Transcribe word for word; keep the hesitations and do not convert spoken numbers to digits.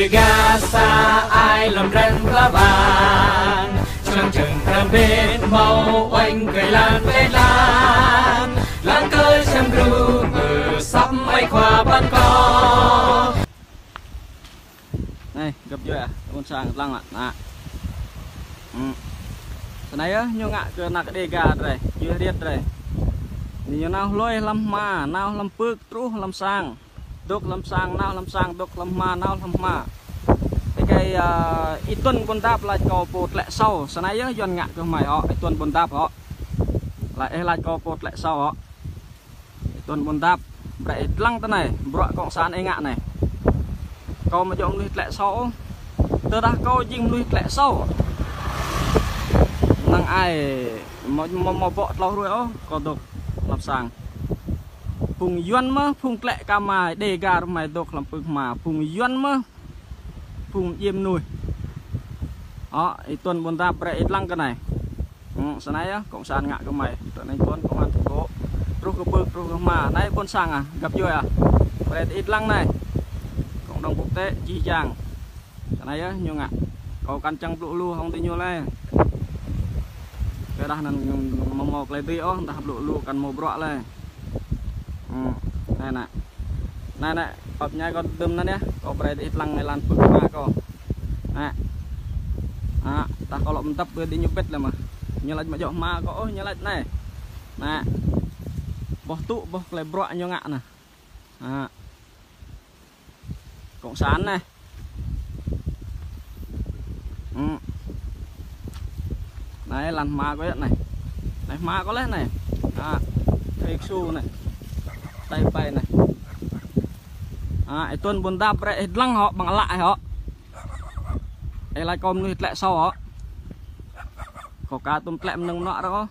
Gah sa ai lŏm dran pla bang, čang čang kram bên hmâo uêñ kơi lan pê lan, lăng kơi čang gru mơ săp mai khua păn kâo. Anai, găp djuai ah, ƀôn sang lăng ah, anai. Hmm. Snei yơh, ñu ngă kơ ană Đêga drei, djuai hriăt drei. Anai ñu nao hlơi hlăm hma, nao hlăm pưk, truh hlăm sang. Dôk hlăm sang, nao hlăm sang, dôk hlăm hma, nao hlăm hma. Ih kơi, ơ, ih Tuân Ƀuôn Dap lač kâo pô tlĕ sâo, snei yơh Yuăn ngă kơ hmei hŏ, ih Tuân Ƀuôn Dap hŏ. Lač, ih lač kâo pô tlĕ sâo hŏ. Ih Tuân Ƀuôn Dap, brei ih dlăng tơ anai, bruă cộng sản ih ngă anai. Kâo amâo djŏ mnuih tlĕ sâo ôh. Tơdah kâo jing mnuih tlĕ sâo. Năng ai amâo, amâo, amâo bŏ tlâo hruê ôh, kâo dôk hlăm sang. Phung Yuăn mơh, phung tlĕ kama Đêga rơmai dôk hlăm pưk hma. Phung Yuăn mơh, phung djiê mnuih. Ơ, ih Tuân Ƀuôn Dap brei ih dlăng kơ anai. Hmm, snei yơh, cộng sản ngă kơ hmei. Tơ anai Tuân công an thành phố. Truh kơ pưk, truh kơ hma. Anai ƀôn sang ah, găp djuai ah. Brei ih dlăng anai. Cộng đồng quốc tế, jih jang. Snei yơh, ñu ngă. Kâo kăn čang blŭ lu hŏng diñu lĕ. Tơdah anăn amâo mâo tơlơi dưi ôh, dah blŭ lu kăn mâo bruă lĕ. Hmm, anai anai. Anai anai, pap ñai kâo dŭm anăn yơh, kâo brei ih dlăng anai lăn pưk hma kâo. Anai. Anai, dah kâo lŏ mdăp kơ diñu ƀĕt lĕ mơh. Ñu lač amâo djŏ hma kâo ôh, ñu lač anai. Anai. Boh tŭ, boh tơlơi bruă ñu ngă anai. Anai. Cộng sản anai. Hmm. Anai lăn hma kâo yơh anai. Anai hma kâo leh anai. Ha, Phê Ksu anai. Tây Pây anai. Ha, ih Tuân Ƀuôn Dap brei ih dlăng hŏ, ƀăng ală ih hŏ. Ih lač kâo mnuih tlĕ sâo hŏ. Kâo ka tŭm tlĕ mnơ̆ng mơnuă rơ ôh.